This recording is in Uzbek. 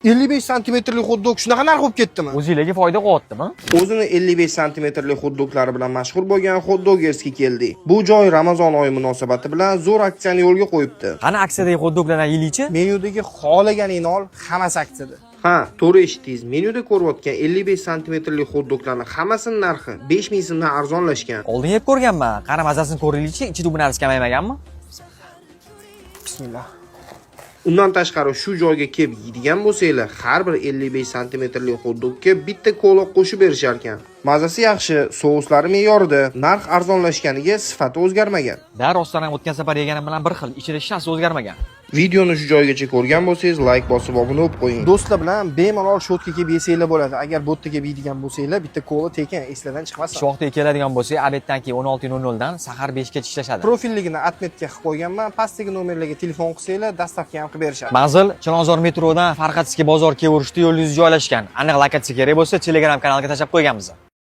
55 santimetrli xot-dog shunaqa narx bo'lib ketdimi? O'zinglarga foyda qilyaptimi? O'zini 55 santimetrli xot-doglari bilan mashhur bo'lgan Hot-Dogersga keldik. Bu joy Ramazon oyi munosabati bilan zo'r aksiyani yo'lga qo'yibdi. Qani aksiyadagi xot-doglardan yeylikchi? Menyudagi xohlaganingni ol, hammasi aksiyada. Ha, to'g'ri eshitdingiz. Menyuda ko'rayotgan 55 santimetrli xot-doglarning hammasinin narxi 5000 so'mdan arzonlashgan. Oldin yeb ko'rganman. Qani, mazasini ko'raylikchi, ichida bu narsa kamaymaganmi? Bismillah. Undan tashqari, shu joyga kelib yeydigan bo'lsanglar, har bir 55 santimetrli xot-dogga bitta kola qo'shib berishar ekan. Mazasi yaxshi, souslari me'yorida, narx arzonlashganiga sifati o'zgarmagan. Da, rostdan ham o'tgan safar yeganim bilan bir xil, ichida hech narsa o'zgarmagan. Videoni shu joygacha ko'rgan bo'lsangiz, layk bosib obuna bo'lib qo'ying. Do'stlar bilan bemalol shu yerga kelib yesanglar bo'ladi. Agar bu yerda kelib yeydigan bo'lsanglar, bitta kola tekin, eslardan chiqmasin. Shu vaqtga keladigan bo'lsak, обед dan keyin 16:00 dan sahar 5 gacha ishlashadi. Profilligini отметка qilib qo'yganman. Pastdagi nomerlarga telefon qilsanglar, доставка ham qilib berishadi. Manzil Chilonzor metrodan Farhadskiy bozor kelaverishda yo'l yuzi joylashgan. Aniq lokatsiya kerak bo'lsa, Telegram kanalga tashlab qo'yganmiz.